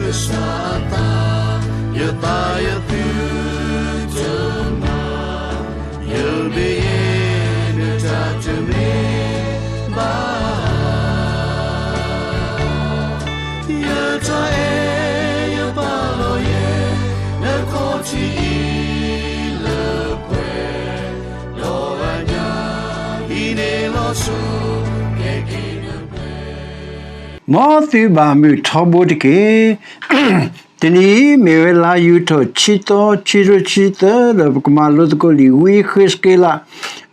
ကစၢ်အသး, ယသးယသုတမၤ, ယမ့ၢ်ယဲနတၢ်တမ့ၢ် ဘၣ်, ယတၢ်အဲၣ်ယပာ်လီၤယဲ နခီၣ်ထံးအံၤလၢပှဲၤ, ဒီးအညၣ်အံၤန့ၣ်လီၤဆီ ကဲက့ၤနပှဲၤ. မ်သုဘၣ်မုာ်ထီဘိတက့ၢ်. တနံၤအံၤမ့ၢ်ဝဲလါယူၤထီၣ် ခံသီ ခံကထိခံဆံသၢ ဒီးပကမၤလိသကိးလံာ်ဝံဃ့းစက့လး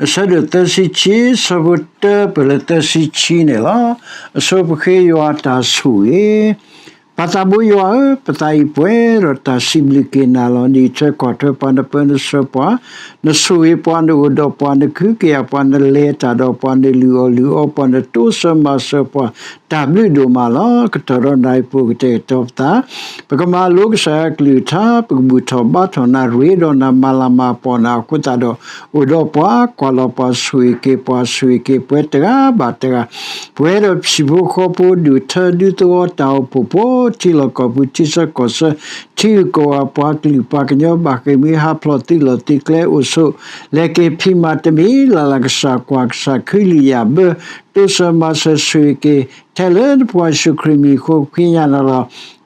အဆၢဒိၣ်သၢဆံခံ ဆၢဖိတၢပၢၢ်လၢသၢဆံခံန့ၣ်လီၤ. အဆိပဃ့ယွၤအတၢ်ဆိၣ်ဂ့ၤ ပၢ်သးဘိယွၤဧၢ, ပသးအံၤပှဲၤဒီးတၢ်စံးဘျုးက့ၤနၤလီၤ. နအံးထွဲကွၢ်ထွဲပှၤ, နပၢနဆှၢပှၤ, နဆိၣ်ဂ့ၤပှၤ, နအိၣ်ဒီးပှၤ, နကဟုကယာ်ပှၤ, နလဲၤတၢ်ဒီးပှၤ, နလုၢ်အီၣ်လုၢ်အီပှၤ, နတိစၢၤမၤစၢၤပှၤ, တၢ်ဘျုးဒိၣ်မးလီၤ. ကတီၢ်ဒီးနၤအံၤပအိၣ်ကတဲာ်ကတီၤပသး, ပကမၤလိကစၢ်ယွၤအကလုၢ်ကထါ, ပကဘူၣ်ထီၣ်ဘါထီၣ်နၤ, ရ့ဒီးနၤ, မၤလၤမၤကပီၤနၤအဃိသတးဒီး, အိၣ်ဒီးပှၤ, ကွၢ်လီၤပှၤ, ဆိၣ်ဂ့ၤက့ၤပှၤ, ဆိၣ်ဂ့ၤက့ၤပှၤတဂၤဘၣ်တဂၤ, ပှဲၤဒီးဟံၣ်ဖိဃီဖိ, ဒူၣ်ထၢဒူသဝီ, တၢ်အိၣ်ဖှိၣ်ဖိ, ထံလီၢ်ကီၢ်ပူၤ, ထံဆၢကီၢ်ဆၢ, ထံဂုၤကီၢ်ဂၤ, ပှၤကလုာ်ပှၤကညီ, ဘၣ်ဃ့ၢ်မှံဟးဖျိးသုးလီၢ်သုးကျဲအိၣ်ဆိး, လဲၤက့ၤဖံးမၤတမံၤလၢ်လၢ်, ကစၢ်ကွၢ်ကစၢ်ခုလံာ်ယာ်ဘၢ, တိစၢၤမၤစၢၤဆိၣ်ဂ့ၤက့ၤ, ထဲလၢနဖိယ့ၣ်ၡူးခရံာ်မံၤအဃိ ပဃ့ကညးနၤလီၤ.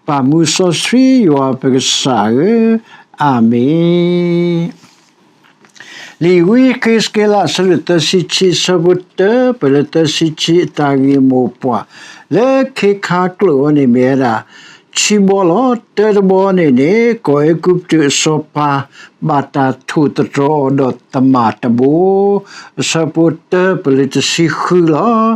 ပၢ်မူစီဆှံယွၤပကစၢ်ဧၢ, အၤမ့ၣ်. လံာ်ဝံဃ့းစက့လး အဆၢဒိၣ်သၢဆံခံ အဆၢဖိတၢပၢၢ်လၢသၢဆံခံ အတၢ်ဂ့ၢ်မိၢ်ပှၢ် လၢခ့ခါကျိာ်အံၤန့ၣ်မ့ၢ်ဝဲဒၣ် ခံဘီလီၤ. တၢတဘီန့ၣ်န့ၣ် ကီၢ်အဲၤကူပတူးအစီၤပၤ ဘၣ်တၢ်ထိၣ်သတြီၤအီၤဒီးသမၢ်တဘိ အဆၢဖိတၢပၢၢ်လၢတဆံဃုလီၤ.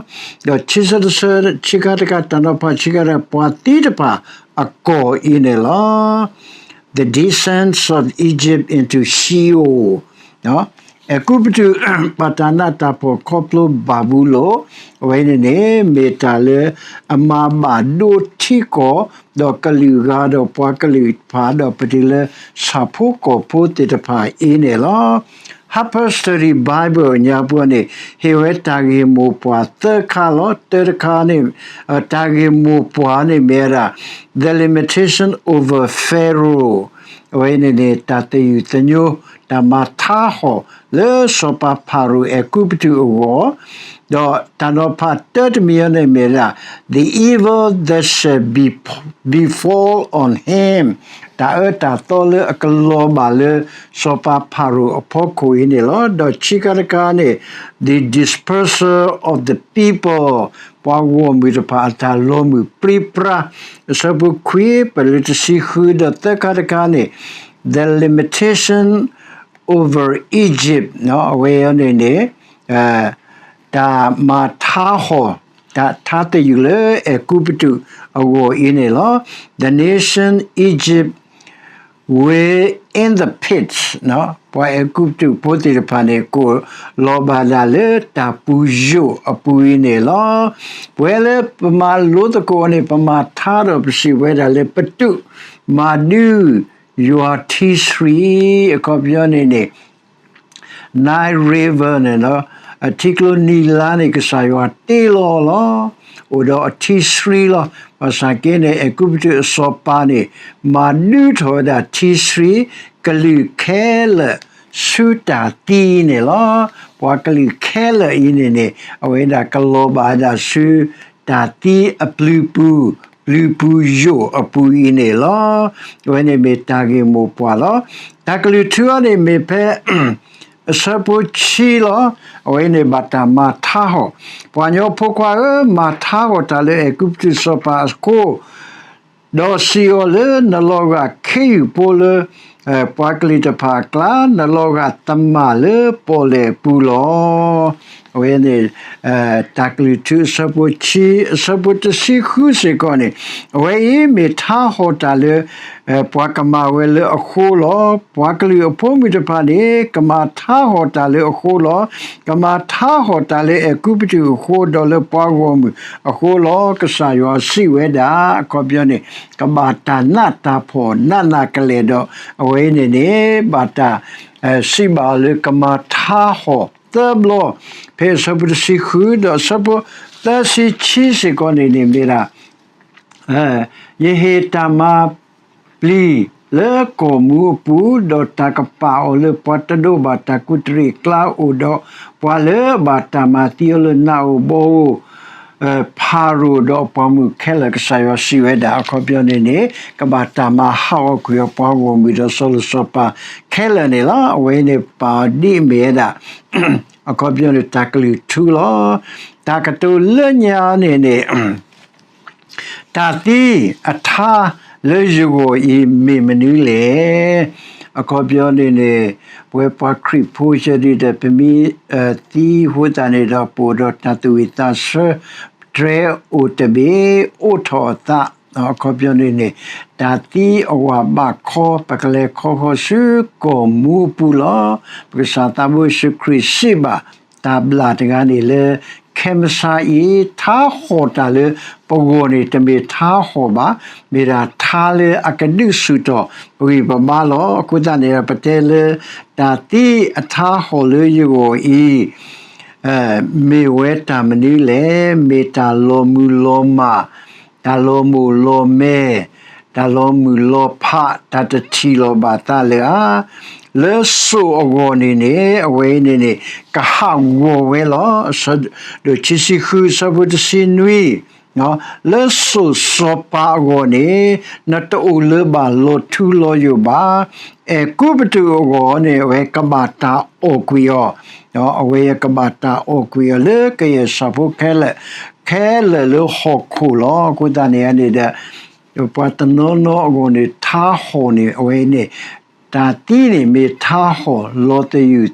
ဒီးဆံဆၢတဆၢ ဆံခါတခါ တၢ်နီၤဖးဆံခါတခါ ပှၤသံတဖၣ်အကီၢ်အံၤန့ၣ်လီၤ. The descents of Egypt into Sheol. အဲၤကူပတူး ဘၣ်တၢ်နးတၢ်ဖှီၣ်ခီဖျိဘၤဘူလိၣ်, အဝဲန့ၣ်န့ၣ် မ့ၢ်တၢ်လၢအမၤဘၣ်ဒိထံကီၢ် ဒီးကလုာ်ဂၤဒီးပှၤကလုာ်တဖၣ် ဒီးပတုၤလၢဆၣ်ဖိကီၢ်ဖိသ့ၣ်တဖၣ်အံၤန့ၣ်လီၤ. Harper's Study Bible ညါပှၤန့ၣ် ဟ့ၣ်ဝဲတၢ်ဂ့ၢ်မိၢ်ပှၢ်သၢခါလီၤ. တၢတခါန့ၣ် တၢ်ဂ့ၢ်မိၢ်ပှၢ်န့ၣ်မ့ၢ်ဝဲဒၣ် The Lamentation over Pharaoh အဝဲန့ၣ်န့ၣ် တၢ်သယုၢ်သညိ တၢ်မၤထါဟီၣ်လၢစီၤပၤဖၤရိၤအဲၤကူပတူးအဂီၢ်, ဒီးတၢ်နီၤဖးတၢတမံၤအံၤန့ၣ်မ့ၢ်ဒၣ် The evil that shall be, befall on him တၢ်အၢတၢ်သီလၢအကလီၤဘၣ်လၢစီၤပၤဖၤရိၤအဖီခိၣ်အံၤန့ၣ်လီၤ. ဒီးဆံခါတခါန့ၣ် The dispersal of the people ပှၤဂီၢ်မုၢ်တဖၣ်အတၢ်လီၤမုၢ်ပြံပြါ, အဆၢဖိခွံ ပၢၢ်လၢတဆံဃု ဒီးသၢခါတခါန့ၣ် The lamentation over Egypt အဝဲအံၤန့ၣ်န့ၣ် တၢ်မၤထါဟီၣ် တၢ်ထါသယုၢ်လၢအဲၤကူပတူးအဂီၢ်အံၤန့ၣ်လီၤ. The nation Egypt were in the pits ပှၤအဲၤကူပတူးဖိသ့ၣ်တဖၣ်န့ၣ် ကအိၣ်လီၤဘၣ်ဒၣ်လၢတၢ်ပူၤယိာ်အပူၤအံၤန့ၣ်လီၤ. ပဝဲလၢပမၤလိသကိးန့ၣ် ပမၤထါဒီးပစံးဝဲဒၣ်လၢပတူၢ်မၤဒုး ယွၤထံဆှံ အခီပညီန့ၣ်န့ၣ် Nile River န့ၣ်လီၤ. ထံကျိနံၤလါန့ၣ် ကစၢ်ယွၤတ့လီၤလီၤ. အိၣ်ဒီးအထံဆှံလီၤ. ဘၣ်ဆၣ်က့န့ၣ် အဲၤကူပတူးအစီၤပၤန့ၣ် မၤဒုးထီၣ်ဝဲဒၣ်ထံဆှံ ကလုာ်ခဲလၢာ်ဆူတၢ်သံန့ၣ်လီၤ. ပှၤကလုာ်ခဲလၢာ်အံၤန့ၣ်န့ၣ် အဝဲဒၣ်ကလီၤဘၣ်ဝဲဒၣ်ဆူ တၢ်သံအပျုၤပူၤ, ပျုၤပူၤယိာ်အပူၤအံၤန့ၣ်လီၤ. အဝဲန့ၣ်မ့ၢ်တၢ်ဂ့ၢ်မိၢ်ပှၢ်လီၤ. တၢ်ကလုၢ်ထူအံၤန့ၣ်မ့ၢ်ဖဲ အဆၢဖိဆံလီၤ. အဝဲန့ၣ်ဘၣ်တၢ်မၤထါဟီၣ် ပှၤကညီဖိခွါဧၢ, မၤထါဟီၣ်တၢ်လၢအဲၤကူပတူးစီၤပၤအဃိ ဒီးစံးအီၤလၢနလီၤဂာ်ခ့ယုၢ်ဖိလၢ ပှၤကလုာ်တဖၣ်အကျါ, နလီၤဂာ်သမၢ်လၢပီၣ်လဲၣ်အပူၤလီၤ. အဝဲန့ၣ် တၢ်ကလုၢ်ထူအဆၢဖိဆံ, အဆၢဖိတဆံဃုစ့ၢ်ကီးန့ၣ် အဝဲအံၤမ့ၢ်ထါဟီၣ်တၢ်လၢ ပှၤကမၤဝဲလၢအဃိလီၤ. ပှၤကလုာ်အဖိမုၣ်တဖၣ်န့ၣ် ကမၤထါဟီၣ်တၢ်လၢအဃိလီၤ. ကမၤထါဟီၣ်တၢ်လၢအဲၤကူပတူးအဃိ, ဒီးလၢပှၤဂီၢ်မုၢ်အဃိလီၤ. ကစၢ်ယွၤစံးဝဲဒၣ် အခီပညီန့ၣ် ကဘၣ်တၢ်နးတၢ်ဖှီၣ်နးနးကလဲာ်ဒီး အဝဲအံၤန့ၣ်န့ၣ် ဘၣ်တၢ်စံးဘၣ်အီၤလၢကမၤထါဟီၣ်သၢဘျီ, ဖဲအဆၢဖိတဆံဃု ဒီးအဆၢဖိသၢဆံဆံစ့ၢ်ကီးန့ၣ်န့ၣ်မ့ၢ်ဒၣ် ယဟ့ၣ်တၢ်မၤပျံၤလၢကီၢ်မူအပူၤ, ဒီးတၢ်ကပာ်အီၤလၢပှၤတဒိးဘၣ်တၢ်ကူးတရံးအကျါအိၣ်ဒီးပှၤလၢဘၣ်တၢ်မၤသံအီၤလၢနးဧိၤဘီဧိၤ, ဖၤရိၤဒီးအပှၤမုၣ်ခဲလၢာ် ကစၢ်ယွၤစံးဝဲဒၣ်. အခီပညီန့ၣ်န့ၣ် ကဘၣ်တၢ်မၤဟးဂီၤကွံာ်အီၤပှၤဂီၢ်မုၢ်ဒီးစီၤလီၤစီၤပၤခဲလၢာ်န့ၣ်လီၤ. အဝဲအံၤန့ၣ်ပာ်ဒ်အမ့ၢ်ဝဲဒၣ် အခီပညီန့ၣ် တၢ်ကလုၢ်ထူလီၤ. တၢ်ကတိၤလၢညါန့ၣ်န့ၣ် တၢ်သံအထါလၢယဂီၢ်အံၤမ့ၢ်မနုၤလဲၣ်. အခီပညီန့ၣ်န့ၣ် ပဝဲပှၤခရံာ်ဖိဆၢဒုဒီး ပမ့ၢ်သံအဃိသတးန့ၣ်ဒီး ပအိၣ်ဒီးတၢ်သူၣ်ဝံၣ်သးဆၢ တြဲၤအိၣ်တဘ့ၣ် အိးထီၣ်အသး, အခီပညီန့ၣ်န့ၣ် တၢ်သံအဝၤဘၣ်ခီ ပကလဲၤခီဃီၤဆူကီၢ်မူအပူၤလီၤ. ပကစၢ်သးဘိယ့ၣ်ၡူးခရံာ်စံးဘၣ် တၢ်ဘျၣ်တဂၤန့ၣ်လၢ ခဲမုၢ်ဆါအံၤ ထါဟီၣ်တၢ်လၢပဂီၢ်န့ၣ် တမ့ၢ်ထါဟီၣ်ဘၣ်, မ့ၢ်ဒၣ်ထါလၢအကဒုးဆူၣ်ထီၣ်ပဂံၢ်ပဘါလီၤ. အဃိသတးန့ၣ် ပတဲလၢ တၢ်သံအထါဟီၣ်လၢယဂီၢ်အံၤ မ့ၢ်ဝဲတၢ်မနုၤလဲၣ်. မ့ၢ်တၢ်လီၤမုၢ်လီၤမၢ်, တၢ်လီၤမိၢ်လီၤမဲာ်, တၢ်လီၤမုၢ်လီၤဖး, တၢ်တထံၣ်လိာ်ဘၣ်သးလၢၤဧါ. လၢစိာ်အဂီၢ်န့ၣ်န့ၣ် အဝဲအံၤန့ၣ်န့ၣ် ကဟးဂီၤဝဲလီၤ. အဆၢဒိၣ်ခံဆံဃု အဆၢဖိတဆံနွံ လၢစိာ်စီၤပၤအဂီၢ်န့ၣ် နတအိၣ်လၢၤဘၣ်လီၤထူလီၤယိာ်ဘၣ်. အဲၤကူပတူးအဂီၢ်န့ၣ် အဝဲကဘၣ်တၢ်အီၣ်ကွံာ်အီၤ, အဝဲကဘၣ်တၢ်အီၣ်ကွံာ်အီၤလၢကယဲၢ်ဆၣ်ဖိခဲလၢာ်, ခဲလၢာ်လၢဟီၣ်ခိၣ်လီၤ. အဃိသတးန့ၣ်န့ၣ်ဒီး ပှၤတနီၤနီၤအဂီၢ်န့ၣ် ထါဟီၣ်န့ၣ် အဝဲန့ၣ် တၢ်သံန့ၣ်မ့ၢ်ထါဟီၣ်လီၤသယုၢ်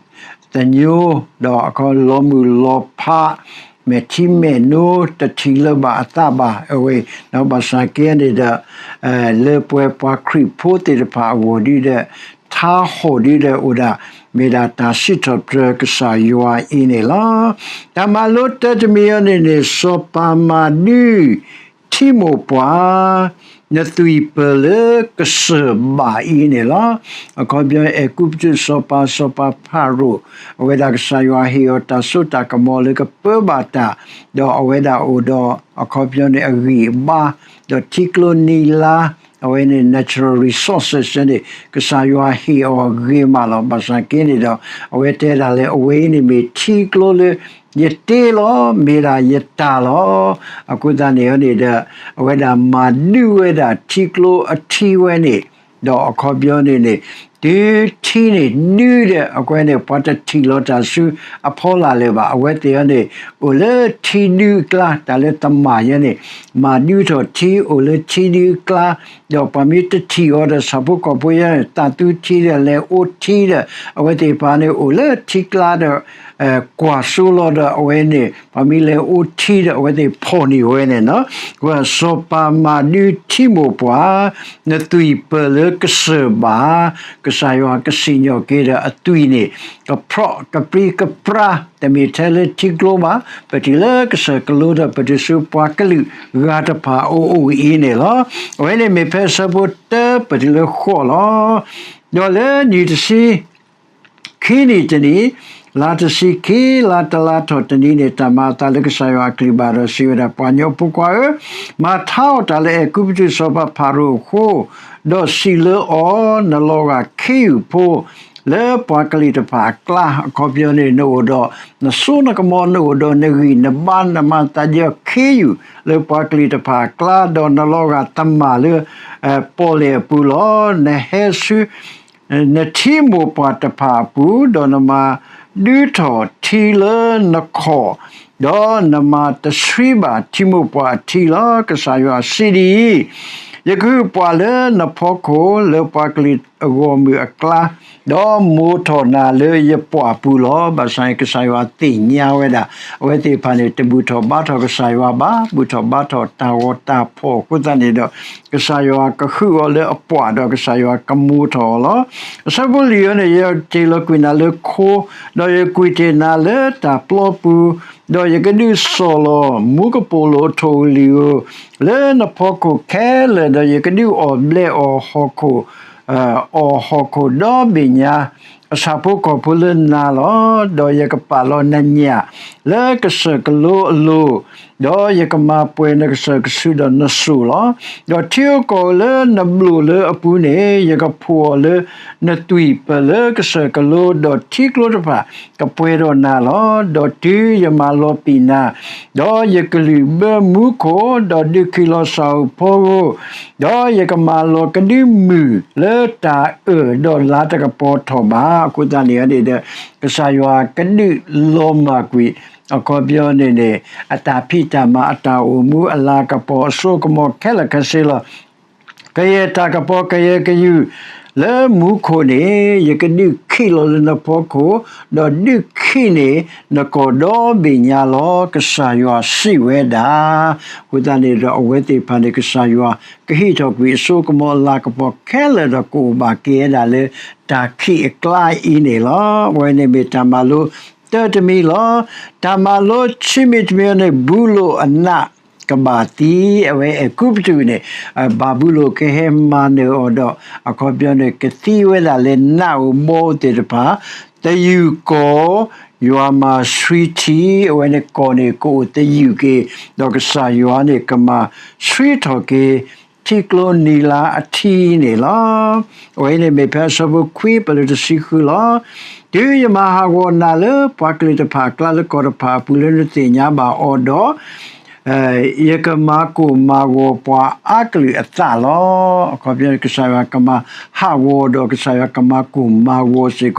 သညိ ဒီးအခီလီၤမုၢ်လီၤဖး မဲာ်ထံမဲာ်နိ တထံၣ်လၢၤဘၣ်အသးဘၣ်. အဝဲ ဘၣ်ဆၣ်က့န့ၣ်ဒီး လၢပဝဲပှၤခရံာ်ဖိသ့ၣ်တဖၣ်အဂီၢ်ဒ်ဒီး ထါဟီၣ်ဒ်ဒီးအိၣ်ဒၣ် မ့ၢ်ဒၣ်တၢ်စံးထီၣ်ပတြၢၤကစၢ်ယွၤအံၤန့ၣ်လီၤ. တၢ်မၤလိတၢတမံၤအံၤန့ၣ်န့ၣ် စီၤပၤမၤဒုး ထံမိၢ်ပှၢ် နသွံၣ်ပၢၢ်လၢကစၢၢ်ဘၣ်အံၤန့ၣ်လီၤ. အခီပညီ အဲၤကူပတူးစီၤပၤ စီၤပၤဖၤရိၤ အဝဲဒၣ်ကစၢ်ယွၤဟ့ၣ်အီၤတၢ်စိတၢ်ကမီၤလၢကပၢဘၣ်တၢ်, ဒီးအဝဲဒၣ်အိၣ်ဒီး အခီပညီန့ၣ် အဂံၢ်အဘါ ဒီးထံကျိနံၤလါ အဝဲန့ၣ် natural resources န့ၣ် ကစၢ်ယွၤဟ့ၣ်အီၤဂ့ၤမးလီၤ. ဘၣ်ဆၣ်က့န့ၣ်ဒီး အဝဲတဲဒၣ်လၢ အဝဲအံၤန့ၣ်မ့ၢ်ထံကျိလၢ ယတ့လီၤ, မ့ၢ်ဒၣ်ယတၢ်လီၤ. အဃိသတးန့ၣ်န့ၣ်ဒီး အဝဲဒၣ်မၤဒုးဝဲဒၣ်ထံကျိအထံဝဲန့ၣ်, ဒီးအခီပညီန့ၣ်န့ၣ် တုၤထံန့ၣ်ဒုးဒီး အဝဲန့ၣ် ပှၤတထံၣ်လီၤတၢ်ဆူအဖီလာ်လၢၤဘၣ်. အဝဲသ့ၣ်အံၤန့ၣ် အိၣ်လၢထံဒုးအကျါ တၢ်လၢတမၤယဲန့ၣ် မၤဒုးထီၣ်ထံအိၣ်လၢထံဒုးအကျါ, ဒီးပှၤမ့ၢ်တထံၣ်အီၤဒီး ဆၣ်ဖိကီၢ်ဖိယဲန့ၣ် သးသူထံဒီးလဲၤအိၣ်ထံဒီး အဝဲသ့ၣ်တဖၣ်န့ၣ် အိၣ်လၢထံကျါဒီး ကွၢ်စိလီၤဒီး အဝဲန့ၣ် ပှၤမ့ၢ်လဲၤအိၣ်ထံဒီး အဝဲသ့ၣ်ဖီၣ်န့ၢ်ဝဲန့ၣ်လီၤ. အဃိ စီၤပၤမၤဒုးထံမိၢ်ပှၢ် နသွံၣ်ပၢၢ်လၢကစၢၢ်ဘၣ်, ကစၢ်ယွၤကစံၣ်ညီၣ်က့ၤဒီးအသွံၣ်န့ၣ် ကဖျိးကပြံကပြါ တမ့ၢ်ထဲလၢထံကျိဘၣ်, ပတုၤလၢကစၢၢ်ကလိဒီး ပတုၤဆူပှၤကလုာ်ဂၤတဖၣ်အအိၣ်အံၤန့ၣ်လီၤ. အဝဲန့ၣ်မ့ၢ်ဖဲအဆၢဖိတၢ ပတုၤလၢဃိးလီၤ. ဒီးလၢနံၣ်တဆံ ခံနံၣ်တနံၣ်, လါတဆံခံ, လါတလါထီၣ်တနံၤန့ၣ် တၢ်မၤအသးလၢကစၢ်ယွၤအကလုၢ်ဘၣ်ဒီးစံးဝဲဒၣ်, ပှၤကညီဖိခွါဧၢ, မၤထါအီၣ်တၢ်လၢအဲၤကူပတူးစီၤပၤဖၤရိၤအဃိ, ဒီးစံးလၢအီၤ, နလီၤဂာ်ခ့ယုၢ်ဖိ လၢပှၤကလုာ်တဖၣ်အကျါ, အခီပညီန့ၣ် နအိၣ်ဒီးနစိနကမီၤ, နအိၣ်ဒီးနဂံၢ်နဘါ, နမၤသးဒ်အီၤခ့ယုၢ်လၢပှၤကလုာ်တဖၣ်အကျါ, ဒီးနလီၤဂာ်တမၢ်လၢ ပီၣ်လဲၣ်အပူၤလီၤ. နဟဲဆူ နထံမိၢ်ပှၢ်တဖၣ်အပူၤ, ဒီးနမၤဒုးထီၣ်ထံလၢနခီၣ်, ဒီးနမၤတဆှံဘၣ်ထံမိၢ်ပှၢ်အထံလီၤ. ကစၢ်ယွၤစံးဒ်အံၤ, ယကဟုၣ်ပှၤလၢနဖီခိၣ် လၢပှၤကလုာ်အဂီၢ်မုၢ်အကျါ, ဒီးမိၢ်ထီၣ်နၤလၢယပှၢ်ပူၤလီၤ. ဘၣ်ဆၣ်န့ၣ် ကစၢ်ယွၤသ့ၣ်ညါဝဲဒၣ် အဝဲသ့ၣ်တဖၣ်န့ၣ် တဘူၣ်ထီၣ်ဘါထီၣ်ကစၢ်ယွၤဘၣ်, ဘူၣ်ထီၣ်ဘါထီၣ်တၢ်ဂီၤတၢ်ဖီၣ်အဃိသတးန့ၣ်ဒီး ကစၢ်ယွၤကဟုၣ်အီၤလၢအပှၢ်ဒီး ကစၢ်ယွၤကမိၢ်ထီၣ်အီၤလီၤ. အဆၢဖိလွံၢ်အံၤန့ၣ်, ယတ့ၢ်လီၤကွံာ်နၤလၢခိ, ဒီးယကွံာ်တ့ၢ်နၤလၢတၢ်ပျီပူၤ, ဒီးယကဒုးစီၣ်လီၤမူကပိာ်လိၤအထိၣ်ကလုာ်ဧိၤ လၢနဖီခိၣ်ခဲလၢာ်, ဒီးယကဒုးအီၣ်ဘျဲးအီၣ်ဟီၣ်ခိၣ် အီၣ်ဟီၣ်ခိၣ်ဒီဘ့ၣ်ညါ, ဆၣ်ဖိကီၢ်ဖိလၢနၤလီၤ. ဒီးယကပာ်လီၤနညၣ်လၢကစၢၢ်ကလိအလိၤ, ဒီးယကမၤပှဲၤနကစၢၢ်ကဆူးဒီးနစိၣ်လီၤ. ဒီးထံဧိၤကီၢ်ဧိၤလၢနဘျိၣ်လၢအပူၤန့ၣ် ယကဖှိၣ်အီၤလၢနသွံၣ်ပၢၢ်လၢကစၢၢ်ကလိ, ဒီးထံကျိတဖၣ်ကပှဲၤဒီးနၤလီၤ. ဒီးတုၤယမၤလီၤပံာ်နၤ, ဒီးယကလုၢ်ဘၢမူခိၣ်, ဒီးဒုးခံးလီၤစၣ်ဧိၤဖီဧိၤ, ဒီးယကမၤလီၤကဒုမုၢ်လၢတၢ်အၢၣ်ဒီးလါတကပီၤထီၣ်ဘၣ်. အဃိသတးန့ၣ်န့ၣ်ဒီး ကစၢ်ယွၤကဒုးလီၤမၢ်ကွံာ် အခီပညီန့ၣ်န့ၣ် အတၢ်ဖံးတၢ်မၤ အတၢ်အိၣ်မူ အလၤကပီၤ အစိကမီၤခဲလၢာ်ခဲဆ့လီၤ. ကယဲၢ်တၢ်ကပီၤ ကယဲၢ်ကယူၢ်လၢမူခိၣ်န့ၣ် ယကဒုးခံးလီၤလၢနဖီခိၣ်, ဒီးဒုးခံးန့ၢ်နကီၢ်ဒီဘ့ၣ်ညါလီၤ, ကစၢ်ယွၤစံးဝဲဒၣ်. အဃိသတးန့ၣ်ဒီး အဝဲသ့ၣ်တဖၣ်န့ၣ် ကစၢ်ယွၤကဟံးထီၣ်ကွံာ်အစိကမီၤအလၤကပီၤခဲလၢာ်ဒီး ကအိၣ်ဘၣ်က့ၤဝဲဒၣ်လၢတၢ်ခံးအကျါအံၤန့ၣ်လီၤ. အဝဲန့ၣ်မ့ၢ်တၢ်မၤလိတၢတမံၤလီၤ. တၢ်မၤလိခံမံၤတမံၤန့ၣ် ဘူလိၣ်အနးကဘၣ်သံ, အဝဲအဲၤကူပတူးန့ၣ် ဘၤဘူလိၣ်ကဟဲမၤနၢၤအီၤဒီး အခီပညီန့ၣ် ကသံဝဲဒၣ်လၢနးဧိၤဘီဧိၤသ့ၣ်တဖၣ်, သယုၢ်ကီၢ်, ယွၤမၤဆှံထံ, အဝဲန့ၣ်ကီၢ်န့ၣ် ကအိၣ်သယုၢ်က့ၤ, ဒီးကစၢ်ယွၤန့ၣ် ကမၤဆှံထီၣ်က့ၤ ထံကျိနံၤလါအထံန့ၣ်လီၤ. အဝဲအံၤန့ၣ်မ့ၢ်ဖဲအဆၢဖိခွံ ပလၢတဆံဃုလီၤ. တုၤယမၤဟးဂီၤနၤလၢပှၤကလုာ်တဖၣ်အကျါ လၢကီၢ်တဖၣ်အပူၤ လၢနသ့ၣ်ညါဘၣ်အီၤဒီး, ယကမၤကိၢ်မၤဂီၤပှၤအါကလုာ်အသးလီၤ. အခီပညီ ကစၢ်ယွၤကမၤဟးဂီၤဒီး ကစၢ်ယွၤကမၤကိၢ်မၤဂီၤစ့ၢ်ကီး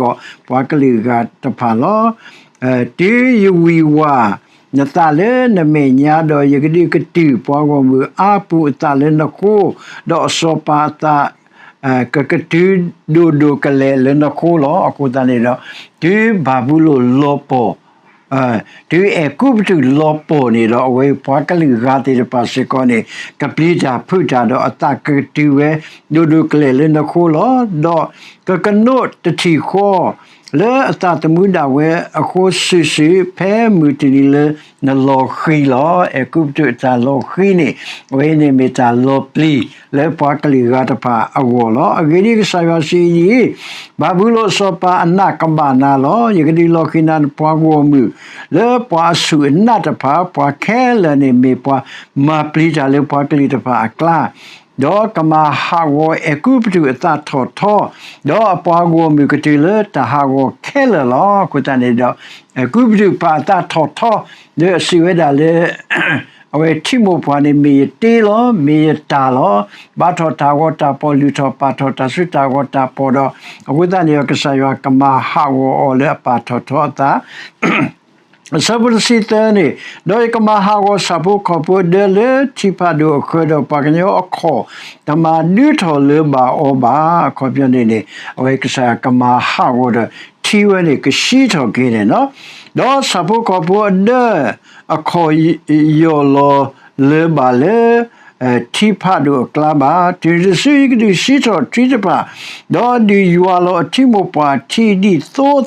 ပှၤကလုာ်ဂၤတဖၣ်လီၤ. တုၤယဝံၣ်ဝၢ်နသးလၢနမဲာ်ညါဒီး ယကဒုးကတုၢ်ပှၤဂီၢ်မုၢ်အါပူၤအသးလၢနဃိ, ဒီးအစီၤပၤအသး ကကတုၤဒိၣ်ဒိၣ်ကလဲာ်လၢနဃိလီၤ. အဃိသတးန့ၣ်ဒီး တုၤဘၤဘူလိၣ်လီၤပှီၢ် တုၤအဲၤကူပတူးလီၤပှီၢ်န့ၣ်ဒီး အဝဲပှၤကလုာ်ဂၤသ့ၣ်တဖၣ်စ့ၢ်ကီးန့ၣ် ကပျံၤတၢ်ဖုးတၢ်ဒီးအသးကကတုၤဝဲ ဒိၣ်ဒိၣ်ကလဲာ်လၢနဃိလီၤ. ဒီးကကနိးတထံၣ်ဃီ လၢအသးသမူဒၣ်ဝဲအဃိစုာ်စုာ် ဖဲမုၢ်တနံၤလၢနလီၤဃံၤလီၤ. အဲၤကူပတူးအတၢ်လီၤဃံၤန့ၣ် အဝဲန့ၣ်မ့ၢ်တၢ်လီၤပျံၤလၢပှၤကလုာ်ဂၤတဖၣ်အဂီၢ်လီၤ. အဂ့ၢ်ဒ်အံၤ, ကစၢ်ယွၤစံးဒ်အံၤ, ဘၤဘူလိၣ်အစီၤပၤအနးကဘၣ်နၤလီၤ. ယကဒုးလီၤဃံၤနၤ နပှၤဂီၢ်မုၢ် လၢပှၤအဆူၣ်အနးတဖၣ်, ပှၤခဲလၢာ်န့ၣ်မ့ၢ်ပှၤမၤပျံၤတၢ်လၢပှၤကလုာ်တဖၣ်အကျါ ဒီးကမၤဟးဂီၤအဲၤကူပတူးအသးထီၣ်ထီ, ဒီးအပှၤဂီၢ်မုၢ်ကတုၤလၢတၢ်ဟးဂီၤခဲလၢာ်လီၤ. အဃိသတးန့ၣ်ဒီး အဲၤကူပတူးတဖၣ်အသးထီၣ်ထီ, ဒီးအစံးဝဲဒၣ်လၢ အဝဲထံမိၢ်ပှၢ်န့ၣ် မ့ၢ်ယတ့လီၤ, မ့ၢ်ယတၢ်လီၤ. ဘါထီၣ်တၢ်ဂီၤတၢ်ဖီၣ်, လုၢ်ထီၣ်ပာ်ထီၣ်တၢ်စုတၢ်ဂီၤတၢ်ဖီၣ်ဒီး, အဃိသတးန့ၣ်ဒီး ကစၢ်ယွၤကမၤဟးဂီၤအီၤလၢအပာ်ထီၣ်ထီအသး အဆၢဖိတဆံသၢန့ၣ်, ဒီးယကမၤဟးဂီၤဆၣ်ဖိကီၢ်ဖိအဒၢလၢထံဖးဒိၣ်အဃၢၤဒီး ပှၤကညီအခီၣ်တမၤဒုးထီၣ်လၢၤဘၣ်အီၤဘၣ်. အခီပညီန့ၣ်န့ၣ် အဝဲကစၢ်ယွၤကမၤဟးဂီၤဒီး ထံဝဲန့ၣ်ကဆှံထီၣ်က့ၤန့ၣ်လီၤ. ဒီးဆၣ်ဖိကီၢ်ဖိအဒၢ အခီၣ်ယီၢ်လီၤလၢၤဘၣ်လၢ ထံဖးဒိၣ်အကျါဘၣ်. တုၤနုၤတစုယကဒုးဆှံထီၣ်ထံတဖၣ်, ဒီးဒုးယွၤလီၤအထံမိၢ်ပှၢ်ထံဒ်သိး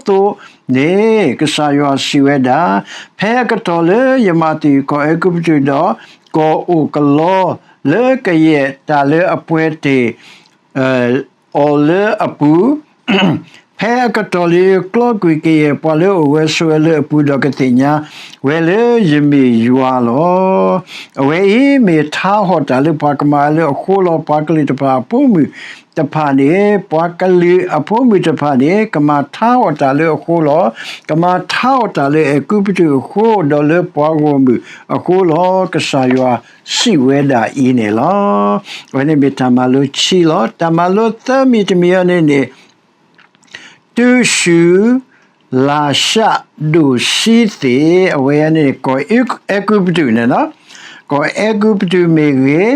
သိးန့ၣ်, ကစၢ်ယွၤစံးဝဲဒၣ်, ဖဲအကတီၢ်လၢယမၤသံၣ်ကီၢ်အဲၤကူပတူးဒီး, ကီၢ်အိၣ်ကလီလၢကယဲၢ်တၢ်လၢအပှဲၤတ့ၢ် အီၤလၢအပူၤ, ဖဲအကတီၢ်လၢယကျီကွံာ်ကယဲၢ်ပှၤလၢအအိၣ်ဝဲဆိးဝဲလၢအပူၤ, ဒီးကသ့ၣ်ညါဝဲလၢယမ့ၢ်ယွၤလီၤ. အဝဲအံၤမ့ၢ်ထါဟီၣ်တၢ်လၢပှၤကမၤလၢအဃိလီၤ. ပှၤကလုာ်တဖၣ်အဖိမုၣ်တဖၣ်န့ၣ်, ပှၤကလုာ်အဖိမုၣ်တဖၣ်န့ၣ် ကမၤထါဟီၣ်တၢ်လၢအဃိလီၤ. ကမၤထါဟီၣ်တၢ်လၢအဲၤကူပတူးအဃိ, ဒီးလၢပှၤဂီၢ်မုၢ်အဃိလီၤ. ကစၢ်ယွၤစံးဝဲဒၣ်အံၤန့ၣ်လီၤ. အဝဲန့ၣ်မ့ၢ်တၢ်မၤလိခံလီၤ. တၢ်မၤလိသၢမံၤတမံၤအံၤန့ၣ်န့ၣ်, တုၤဆူၣ်လၢ်ၡးဒိၣ်ဆံသ့ၣ်, အဝဲန့ၣ် ကီၢ်အဲၤကူပတူးန့ၣ်လီၤ. ကီၢ်အဲၤကူပတူးမ့ၢ်ဂ့ၤ, ဒီး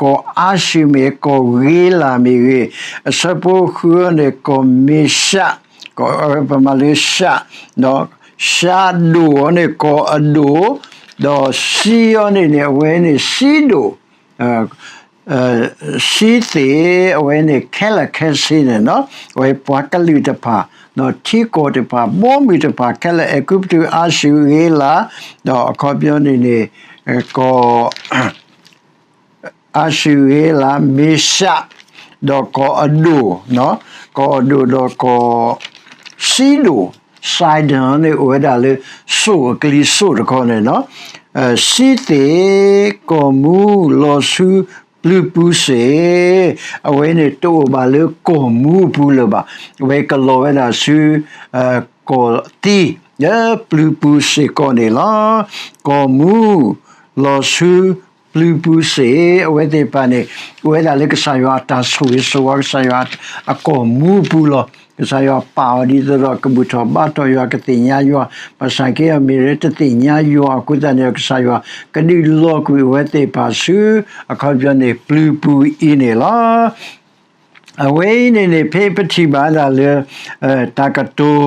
ကီၢ်အၤၡူၣ်မ့ၢ်ဂ့ၤ, ကီၢ်ဂ့လးမ့ၢ်ဂ့ၤ, အဆၢဖိဃုန့ၣ် ကီၢ်မ့ၡး, ကီၢ်ပမၤလၢၡး, ဒီးၡးဒိၣ်အီၤန့ၣ် ကီၢ်အဒိၣ်, ဒီးဆံအီၤန့ၣ်န့ၣ် အဝဲန့ၣ်ဆံဒိၣ် ဆံသ့ၣ်, အဝဲန့ၣ်ခဲလၢာ်ခဲဆ့န့ၣ်လီၤ. အဝဲပှၤကလုာ်တဖၣ်, ဒီးထံကီၢ်တဖၣ်, ဘီမုၢ်တဖၣ်ခဲလၢာ်, အဲၤကူပတူး, အၤၡူၣ်, ဂ့လး, ဒီးအခီပညီန့ၣ်န့ၣ် ကီၢ်အၤၡူၣ်, ဂ့လး, မ့ၡး, ဒီးကီၢ်အဒိၣ်, ကီၢ်အဒိၣ်ဒီးကီၢ် စံဒိၣ် Sidon န့ၣ် အိၣ်ဝဲဒၣ်လၢ စိၣ်အကလံၤစိးတခီန့ၣ်လီၤ. စံသ့ၣ် ကီၢ်မူလီၤဆူပျုၤပူၤစ့ၣ်, အဝဲန့ၣ်တအိၣ်ဘၣ်လၢကီၢ်မူအပူၤလၢၤဘၣ်. အဝဲကလီၤဝဲဒၣ်ဆူ ကီၢ်သံ လၢပျုၤပူၤစ့ၢ်ကီးန့ၣ်လီၤ. ကီၢ်မူ လီၤဆူပျုၤပူၤစ့ၣ်, အဝဲသ့ၣ်တဖၣ်န့ၣ် အိၣ်ဝဲဒၣ်လၢကစၢ်ယွၤအတၢ်ဆိၣ်ဂ့ၤဆိၣ်ဝါ ကစၢ်ယွၤအကီၢ်မူအပူၤလီၤ. ကစၢ်ယွၤပာ်အီၤဒ်သိးဒီး ကဘူၣ်ထီၣ်ဘါထီၣ်ယွၤ ကသ့ၣ်ညါယွၤ, ဘၣ်ဆၣ်က့အမ့ၢ်လၢတသ့ၣ်ညါယွၤအဃိသတးန့ၣ်ဒီး ကစၢ်ယွၤကဒုးလီၤကွံာ်အဝဲသ့ၣ်တဖၣ်ဆူ အခီပညီန့ၣ် ပျုၤပူၤအံၤန့ၣ်လီၤ. အဝဲအံၤန့ၣ်န့ၣ် ဖဲပထံၣ်ဘၣ်ဒၣ်လၢ တၢ်ကတိၤ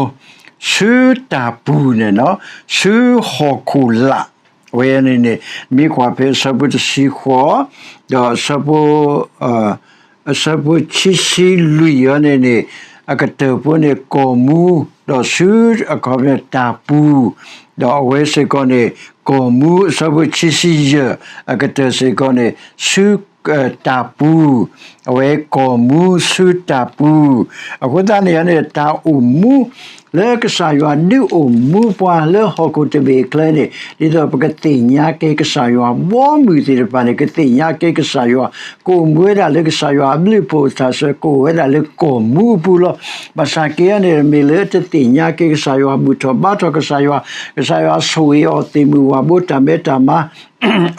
ဆူတၢ်ပူၤန့ၣ်လီၤ, ဆူဟီၣ်ခိၣ်လာ်, အဝဲန့ၣ်န့ၣ် မ့ၢ်ကွၢ်ဖဲအဆၢဖိတဆံဃိး ဒီးအဆၢဖိ အဆၢဖိခံဆံလွံၢ်အံၤန့ၣ်န့ၣ် အကတၢၢ်ဖိန့ၣ် ကီၢ်မူ, ဒီးဆူအခီပညီတၢ်ပူၤ, ဒီးအဝဲစ့ၢ်ကီးန့ၣ် ကီၢ်မူ အဆၢဖိခံဆံယဲၢ် အကတၢၢ်စ့ၢ်ကီးန့ၣ် ဆူ တၢ်ပူၤ, အဝဲကီၢ်မူဆူတၢ်ပူၤ, အဃိသတးန့ၣ်န့ၣ် တၢ်အိၣ်မူ လၢကစၢ်ယွၤဒုးအိၣ်မူပှၤလၢဟီၣ်ခိၣ်တဘ့ၣ်အချၢန့ၣ် ဒ်သိးပကသ့ၣ်ညါက့ၤကစၢ်ယွၤ ဘီမုၢ်သ့ၣ်တဖၣ်န့ၣ် ကသ့ၣ်ညါက့ၤကစၢ်ယွၤ ကအိၣ်မူဝဲဒၣ်လၢကစၢ်ယွၤအဘျုးအဖှိၣ်အသးစၢၤ ကအိၣ်ဝဲဒၣ်လၢကီၢ်မူအပူၤလီၤ. ဘၣ်ဆၣ်က့န့ၣ် မ့ၢ်လၢတသ့ၣ်ညါက့ၤကစၢ်ယွၤ ဘူၣ်ထီၣ်ဘါထီၣ်ကစၢ်ယွၤ, ကစၢ်ယွၤဆိၣ်ဂ့ၤအီၤ သ့ၣ်မုၣ်ဝၣ်ဘိ တၢ်မဲတၢ်မါ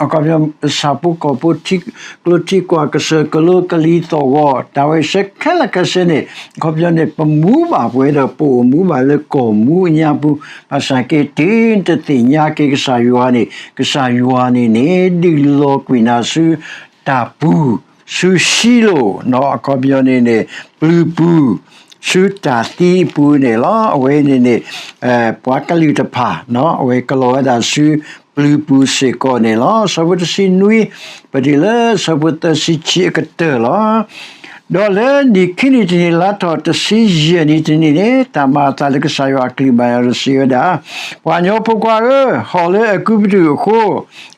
အခီပညီ ဆၣ်ဖိကီၢ်ဖိ ထံကျိထံကွာ် ကစၢၢ်ကလိကလံၤသီၣ်ဂီၤ တၢ်ဝဲစဲခဲလၢာ်ခဲဆ့န့ၣ် အခီပညီန့ၣ် ပမူဘၣ်ပှဲၤဒီး ပအိၣ်မူဘၣ်လၢကီၢ်မူအညါပူၤ, ဘၣ်ဆၣ်က့ တုၤနတသ့ၣ်ညါက့ၤကစၢ်ယွၤန့ၣ် ကစၢ်ယွၤန့ၣ်န့ၣ် ဒုးလီၤကွံာ်နၤဆူ တၢ်ပူၤ, ဆူၡံလိၣ်နီၤ အခီပညီန့ၣ်န့ၣ် ပျုၤပူၤ, ဆူတၢ်သံအပူၤန့ၣ်လီၤ. အဝဲန့ၣ်န့ၣ် ပှၤကလုာ်တဖၣ် အဝဲကလီၤဝဲဒၣ်ဆူပျုၤပူၤစ့ၢ်ကီးန့ၣ်လီၤ. ဆၢဖိတဆံနွံ ပတုၤလၢဆၢဖိသၢဆံခံအကတၢၢ်လီၤ. ဒီးလၢနံၣ်ခံနံၤတနံၤ လါထီၣ်တဆံယဲၢ်နံၤတနံၤန့ၣ် တၢ်မၤအသးလၢကစၢ်ယွၤအကလုၢ်ဘၣ်ယွၤဒီးစံးဝဲဒၣ်, ပှၤကညီဖိခွါဧၢ, ဟီၣ်လၢအဲၤကူပတူးအဃိ,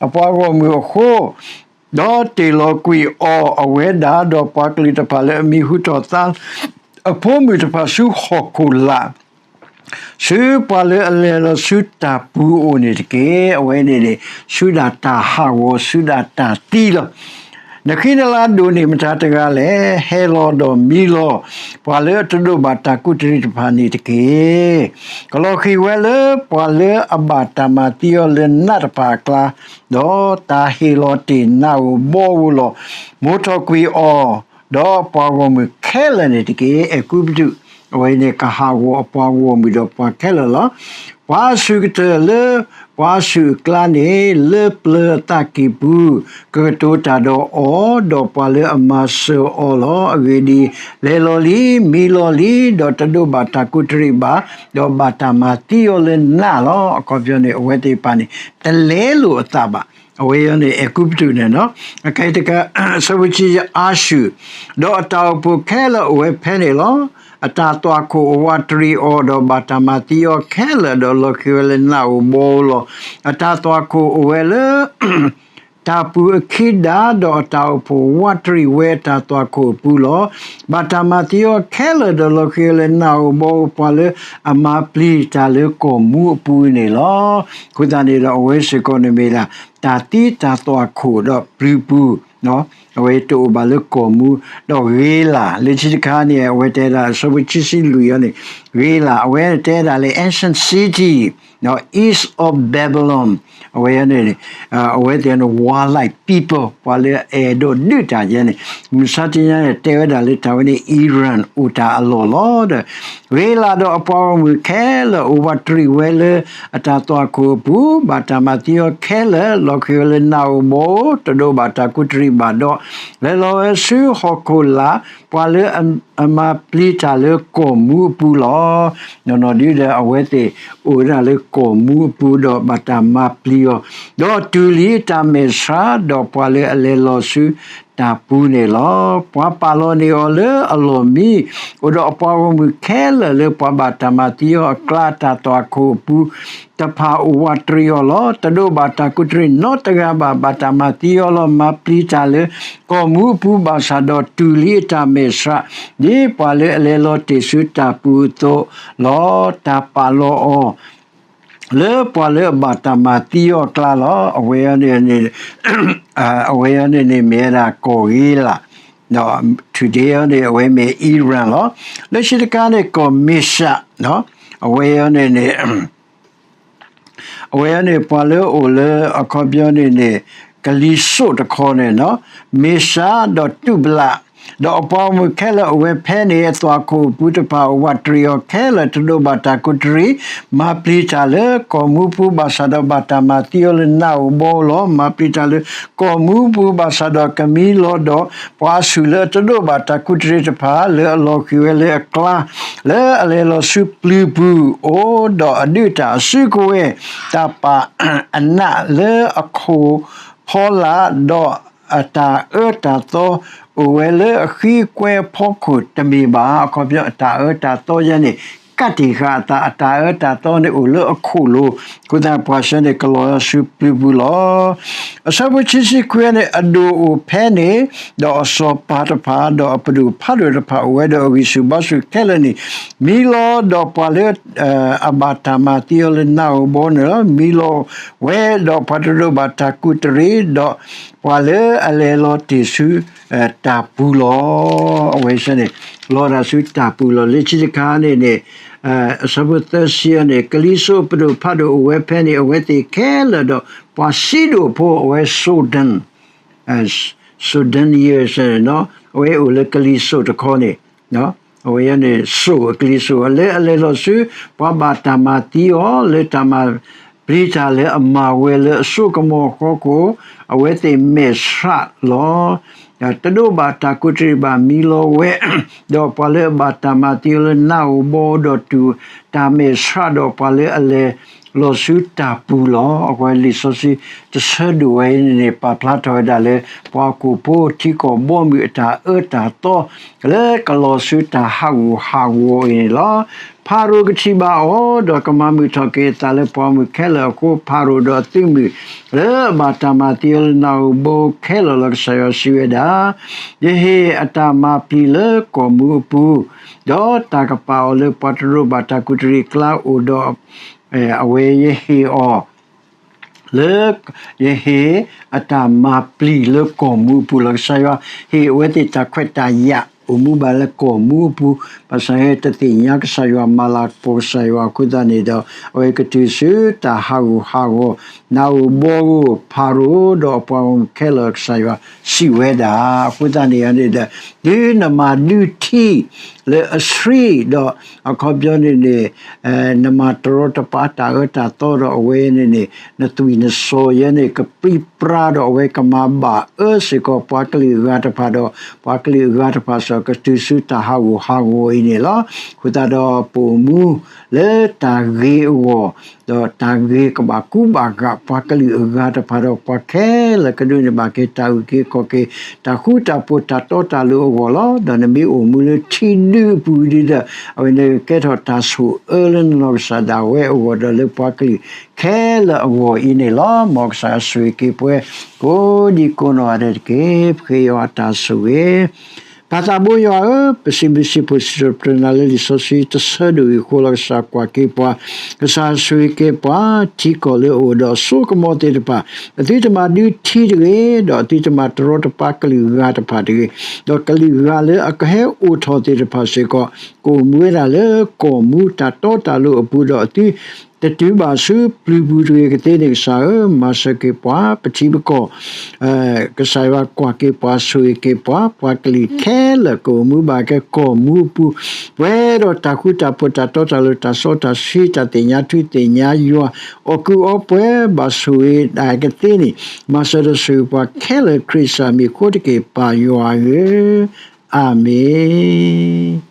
အပှၤဂီၢ်မုၢ်အဃိ, ဒီးတ့ၢ်လီၤကွံာ်အီၤအဝဲဒၣ် ဒီးပှၤကလုာ်တဖၣ်လၢအမံၤဟူထီၣ်သါ အဖိမုၣ်တဖၣ်ဆူဟီၣ်ခိၣ်လာ်, ဆူပှၤလၢအလဲၤလီၤဆူတၢ်ပူၤအအိၣ်န့ၣ်တက့ၢ်. အဝဲန့ၣ်န့ၣ် ဆူဒၣ်တၢ်ဟးဂီၤ ဆူဒၣ်တၢ်သံလီၤ. နဃံနလၤဒိၣ်န့ၢ်မတၤတဂၤလဲၣ်. ဟဲလီၤဒီးမံလီၤ ပှၤလၢအတဒိးဘၣ်တၢ်ကူးတရံးတဖၣ်န့ၣ်တက့ၢ်. ကလီၤဃံၤဝဲလၢပှၤလၢအဘၣ်တၢ်မၤသံအီၤလၢနးတဖၣ်အကျါ, ဒီးတၢ်ဟ့ၣ်လီၤတ့ၢ်နးဧိၤဘီဧိၤလီၤ. မိၢ်ထီၣ်ကွံာ်အီၤ, ဒီးပှၤဂီၢ်မုၢ်ခဲလၢာ်န့ၣ်တက့ၢ်. အဲၤကူပတူး, အဝဲန့ၣ်ကဟးဂီၤအပှၤဂီၢ်မုၢ်ဒီးပှၤခဲလၢာ်လီၤ. ပှၤအဆူၣ်ကတၢၢ်လၢပှၤအဆူၣ်အကျါန့ၣ် လၢပျၢၤအသးကံၢ်ပူၤ ကကတိၤတၢ်ဒီးအီၤ, ဒီးပှၤလၢအမၤစၢၤအီၤလီၤ. အဂ့ၢ်ဒ်အံၤ, လဲၤလီၤလံ, မံလီၤလံ, ဒီးတဒိးဘၣ်တၢ်ကူးတရံးဘၣ်, ဒီးဘၣ်တၢ်မၤသံအီၤလၢနးလီၤ. အခီပညီန့ၣ် အဝဲသ့ၣ်တဖၣ်န့ၣ် တလဲလိာ်အသးဘၣ်. အဝဲအံၤန့ၣ် အဲၤကူပတူးန့ၣ်လီၤ. အခဲအံၤတခါ ဆၢဖိဆံယဲၢ် အၤၡူၣ်, ဒီးအတၢ်အိၣ်ဖှိၣ်ခဲလၢာ်အိၣ်ဝဲဖဲန့ၣ်လီၤ. အတၢ်သွၣ်ခိၣ်အဝးတရံးအီၤ, ဒီးဘၣ်တၢ်မၤသံအီၤခဲလၢာ်, ဒီးလီၤဃံၤဝဲလၢနးဧိၤဘီဧိၤလီၤ. အတၢ်သွၣ်ခိၣ်အိၣ်ဝဲလၢ တၢ်ပူၤအခံဒၣ်, ဒီးအတၢ်အိၣ်ဖှိၣ်ဝးတရံးဝဲအတၢ်သွၣ်ခိၣ်အပူၤလီၤ. ဘၣ်တၢ်မၤသံအီၤခဲလၢာ်, ဒီးလီၤဃံၤဝဲလၢနးဧိၤဘီဧိၤ, ပှၤလၢအမၤပျံၤတၢ်လၢကီၢ်မူအပူၤန့ၣ်လီၤ. အဃိသတးန့ၣ်ဒီး အဝဲစ့ၢ်ကီးန့ၣ်မ့ၢ်ဒၣ် တၢ်သံတၢ်သွၣ်ခိၣ်ဒီးပျုၤပူၤ, အဝဲတအိၣ်ဘၣ်လၢကီၢ်မူ, ဒီးဂ့ၤလး လၢခံတခါန့ၣ် အဝဲတဲဒၣ် အဆၢဖိခံဆံလွံၢ်အံၤန့ၣ်, ဂ့ၤလး အဝဲတဲဒၣ်လၢ ancient city, east of Babylon, အဝဲန့ၣ် အဝဲသ့ၣ်န့ၣ် warlike people ပှၤလၢအအဲၣ်ဒိးဒုးတၢ်ယဲန့ၣ်, မုၢ်ဆါတနံၤန့ၣ် တဲဝဲဒၣ်လၢတၢ်ဝဲန့ၣ် Iran အိၣ်တၢ်အလီၢ်လီၤဒီး, ဂ့ၤလးဒီးအပှၤဂီၢ်မုၢ်ခဲလၢာ် အိၣ်ဝးတရံးဝဲလၢအတၢ်သွၣ်ခိၣ်အပူၤ, ဘၣ်တၢ်မၤသံအီၤခဲလၢာ်, လီၤဃံၤဝဲလၢနးဧိၤဘီဧိၤ, တဒိးဘၣ်တၢ်ကူးတရံးဘၣ်ဒီး, လဲၤလီၤဝဲဆူဟီၣ်ခိၣ်လာ်, ပှၤလၢအမၤပျံၤတၢ်လၢကီၢ်မူအပူၤလီၤ. နီၢ်နီၢ်ဒ်ဒီး အဝဲသ့ၣ်အိၣ်ဝဲဒၣ်လၢကီၢ်မူအပူၤဒီးဘၣ်တၢ်မၤပျံၤအီၤ, ဒီးတူၢ်လံအတၢ်မဲာ်ဆှး, ဒီးပှၤလၢအလဲၤလီၤဆူ တၢ်ပူန့ၣ်လီၤ. ပှၤပာ်လီၤန့ၢ်အီၤလၢအလီၢ်မံ, အိၣ်ဒီးအပှၤဂီၢ်မုၢ်ခဲလၢာ်လၢပှၤဘၣ်တၢ်မၤသံအီၤအကျါ တၢ်သွၣ်ခိၣ်အပူၤ တဖၣ်အိၣ်ဝးတရံးအီၤလီၤ. တဒိးဘၣ်တၢ်ကူးတရံးနီတဂၤဘၣ်. ဘၣ်တၢ်မၤသံအီၤလီၤ. မၤပျံၤတၢ်လၢကီၢ်မူအပူၤဘၣ်ဆၣ်ဒီးတူၢ်လံအတၢ်မဲာ်ဆှး ဒ်ပှၤလၢအလဲၤလီၤတ့ၢ်ဆူတၢ်ပူၤအသိးလီၤ. တၢ်ပာ်လီၤအီၤ လၢပှၤလၢအဘၣ်တၢ်မၤသံအီၤအကျါလီၤ. အဝဲန့ၣ်န့ၣ် အဝဲန့ၣ်န့ၣ်မ့ၢ်ဝဲဒၣ်ကီၢ်ဂ့ၤလး, today န့ၣ် အဝဲမ့ၢ် Iran လီၤ. လၢခံတခါန့ၣ် ကီၢ်မ့ၢ်ၡး, အဝဲန့ၣ်န့ၣ် အဝဲန့ၣ် ပှၤလၢအအိၣ်လၢအခီပညီန့ၣ်န့ၣ် ကလံၤစိးတခီန့ၣ်, မ့ၢ်ၡးဒီးတူးဘလး ဒီးအပှၤဂီၢ်မုၢ်ခဲလၢာ်အိၣ်ဝဲဖဲန့ၣ် အသွၣ်ခိၣ်အပူၤတဖၣ်အိၣ်ဝးတရံးအီၤခဲလၢာ် တဒိးဘၣ်တၢ်ကူးတရံး, မၤပျံၤတၢ်လၢကီၢ်မူပူၤဘၣ်ဆၣ်ဒီးဘၣ်တၢ်မၤသံအီၤလၢနးဧိၤဘီဧိၤလီၤ. မၤပျံၤတၢ်လၢကီၢ်မူပူၤဘၣ်ဆၣ်ဒီးကမံလီၤဒီး ပှၤအါဆူၣ်လၢအတဒိးဘၣ်တၢ်ကူးတရံးတဖၣ် လၢအလီၤဃံၤဝဲလၢအကျါ လၢအလဲၤလီၤဆူပျုၤပူၤ အိၣ်ဒီးအဒုးတၢ်အစုကဝဲၤ တၢ်ပာ်အနးလၢအခိၣ်ဖီလာ် ဒီးအတၢ်အၢတၢ်သီ အိၣ်ဝဲလၢအဃံအကွဲအဖီခိၣ်တမ့ၢ်ဘၣ်. အခီပညီအတၢ်အၢတၢ်သီယဲန့ၣ် ကးတံာ်ဃာ်အသး အတၢ်အၢတၢ်သီန့ၣ်အိၣ်လၢအခိၣ်လိၤ အဃိသတးပှၤဆၢန့ၣ်ကလီၤဆူပျုၤပူၤလီၤ. အဆၢဖိခံဆံခွံန့ၣ် အဒိၣ်အိၣ်ဖဲန့ၣ် ဒီးအစီၤပၤတဖၣ် ဒီးအပဒိၣ်ဖးဒိၣ်တဖၣ်အိၣ်ဝဲဒီးအဂံၢ်ဆူၣ်ဘါဆူၣ်ခဲလၢာ်န့ၣ် မံလီၤဒီးပှၤလၢ အဘၣ်တၢ်မၤသံအီၤလၢနးဧိၤဘီန့ၣ်လီၤ. မံလီၤဝဲဒီးပှၤတဒိးဘၣ်တၢ်ကူးတရံး ဒီးပှၤလၢအလဲၤလီၤတ့ၢ်ဆူ တၢ်ပူၤလီၤ. အဝဲဆၢန့ၣ် လီၤတၢ်ဆူတၢ်ပူၤလီၤ. လၢခံတခါန့ၣ်န့ၣ် အဆၢဖိသၢဆံန့ၣ် ကလံၤစိးအပဒိၣ်ဖးဒိၣ်အိၣ်ဝဲဖဲန့ၣ် အဝဲသ့ၣ်ခဲလၢာ်ဒီးပှၤစံးဒိၣ်ဖိ အဝဲ Sidon, Sidonians န့ၣ် အဝဲအိၣ်လၢကလံၤစိးတခီန့ၣ် အဝဲန့ၣ်စိးအကလံၤစိး လၢအလဲၤလီၤဆူ ပှၤဘၣ်တၢ်မၤသံအီၤ လၢတၢ်မၤပျံၤတၢ်လၢအမၤဝဲလၢအစိကမီၤအဃီခိၣ် အဝဲသ့ၣ်မဲာ်ဆှးလီၤ. တဒိးဘၣ်တၢ်ကူးတရံးဘၣ် မံလီၤဝဲ ဒီးပှၤလၢအဘၣ်တၢ်မၤသံအီၤလၢနးဧိၤဘီဒီးတူၢ်တၢ်မဲာ်ဆှးဒီးပှၤလၢအလဲၤလီၤဆူတၢ်ပူၤလီၤ. အဃိလံာ်စီဆှံတဆၢဒိၣ်ဝဲန့ၣ်န့ၣ် ပာ်ဖျါထီၣ်ဝဲဒၣ်လၢ ပှၤဟီၣ်ခိၣ်ဖိထံကီၢ်ဘီမုၢ်အတၢ်အၢတၢ်သီ လၢကလီၤဆူတၢ်ဟးဂူာ်ဟးဂီၤအံၤန့ၣ်လီၤ. ဖၤရိၤကထံၣ်ဘၣ်အီၤ ဒီးကမၤမုာ်ထီၣ်က့ၤအသးလၢပှၤဂီၢ်မုၢ်ခဲလၢာ်အဃိ ဖၤရိၤဒီးအသုးမုၢ် လၢအဘၣ်တၢ်မၤသံအီၤလၢနးဧိၤဘီခဲလၢာ်လီၤ. ကစၢ်ယွၤစံးဝဲဒၣ် ယဟ့ၣ်အတၢ်မၤပျံၤလၢကီၢ်မူအပူၤ, ဒီးတၢ်ကပာ်အီၤလၢပှၤတဒိးဘၣ်တၢ်ကူးတရံးအကျါအိၣ်ဒီး အဝဲယဟ့ၣ်အီၤ လၢ ယဟ့ၣ်အတၢ်မၤပျံၤလၢကီၢ်မူအပူၤလီၤ. ကစၢ်ယွၤဟ့ၣ်အဝဲသ့ၣ်တၢ်ခွဲးတၢ်ယာ် အိၣ်မူဘၣ်လၢကီၢ်မူအပူၤ ဘၣ်ဆၣ်ဟဲတသ့ၣ်ညါကစၢ်ယွၤ မၤလၤကပီၤကစၢ်ယွၤအဃိသတးန့ၣ်ဒီး အဝဲကတုၤဆူတၢ်ဟးဂူာ်ဟးဂီၤ နးဧိၤဘီဧိၤ ဖၤရိၤဒီးအပှၤဂီၢ်မုၢ်ခဲလၢာ် ကစၢ်ယွၤစံးဝဲဒၣ် အဃိသတးန့ၣ်န့ၣ်ဒီး တုၤနမၤဒုးထံ လၢအဆှံဒီး အခီပညီန့ၣ်န့ၣ် နမၤတရီတပါတၢ်အၢတၢ်သီဒီးအဝဲန့ၣ်န့ၣ် နသွံၣ်နစီၤယဲန့ၣ် ကပြံပြါဒီးအဝဲကမၤဘၣ်အၢစ့ၢ်ကီး ပှၤကလုာ်အဂၤတဖၣ်ဒီး ပှၤကလုာ်အဂၤတဖၣ်စ့ၢ်ကီး ကတုၤဆူတၢ်ဟးဂူာ်ဟးဂီၤအံၤန့ၣ်လီၤ. အဃိသတးဒီး ပအိၣ်မူလၢတၢ်ဂ့ၤအဂီၢ် ဒီးတၢ်ဂ့ၤကဘၣ်ကူဘၣ်ဂာ် ပှၤကလုာ်အဂၤတဖၣ်ဒီး ပှၤခဲလၢာ်ကဒိးန့ၢ်ဘၣ်က့ၤ တၢ်အုၣ်က့ၤခီၣ်က့ၤ တၢ်ဃူတၢ်ဖိး တၢ်တီတၢ်လိၤအဂီၢ်လီၤ. ဒီးနမ့ၢ်အိၣ်မူလၢထံဒုအပူၤဒ်ဒီး အဝဲန့ၣ်ကကဲထီၣ်တၢ်ဆိၣ်အၢလၢနနီၢ်ကစၢ်ဒၣ်ဝဲအဂီၢ် ဒီးလၢပှၤကလုာ်ခဲလၢာ်အဂီၢ်အံၤန့ၣ်လီၤ. မ်ကစၢ်ယွၤဆိၣ်ဂ့ၤက့ၤပှၤ ကိးဒံကိးနီၢ်ဂၤဒဲးတက့ၢ်. ပဃ့ယွၤတၢ်ဆိၣ်ဂ့ၤ ပၢ်သးဘိယွၤဧၢ, ပစံးဘျုးစံးဖှိၣ်စံးထီၣ်ပတြၢၤနၤလၢလံာ်စီဆှံတဆၢဒိၣ်အံၤအဃိလီၤ. ကစၢ်ကွၢ်က့ၤပှၤ, ကစၢ်ဆိၣ်ဂ့ၤက့ၤပှၤ ထံကီၢ်လၢအအိၣ်ဒီးအစိကမီၤသ့ၣ်တဖၣ်, အသုတမၤဒုးထံတဂ့ၤ, ဒီးအသုတမၤတရီတပါကလုာ်ဂၤတဖၣ်တဂ့ၤ, ဒီးကလုာ်ဂၤလၢအကဟဲအိၣ်ထီၣ်သ့ၣ်တဖၣ်စ့ၢ်ကီး ကအိၣ်မူဝဲဒၣ်လၢကီၢ်မူတၢ်တီတၢ်လိၤအပူၤ ဒီးအသု တတုၤဘၣ်ဆူပျုၤပူၤတဂ့ၤကသ့န့ၣ် ကစၢ်ဧၢ, မၤစၢၤက့ၤပှၤ ပထံပကီၢ်, ကစၢ်ယွၤကွၢ်က့ၤပှၤ ဆိၣ်ဂ့ၤက့ၤပှၤ ပှၤကလုာ်ခဲလၢာ်ကအိၣ်မူဘၣ်က့ၤကီၢ်မူအပူၤ, ပှဲၤဒီးတၢ်ဃူတၢ်ဖိး တၢ်တီတၢ်လိၤ တၢ်စီတၢ်ဆှံ တၢ်သ့ၣ်ညါထူသ့ၣ်ညါယွၤ အီၣ်ကုၢ်အီပှဲၤ ဘၣ်ဆိၣ်ဂ့ၤဒၣ်ကသ့န့ၣ် မၤစၢၤဒီးဆိၣ်ဂ့ၤပှၤခဲလၢာ် ခရံာ်ကစၢ်မံၤအဃိတက့ၢ် ပၢ်ယွၤဧၢ, အၤမ့ၣ်.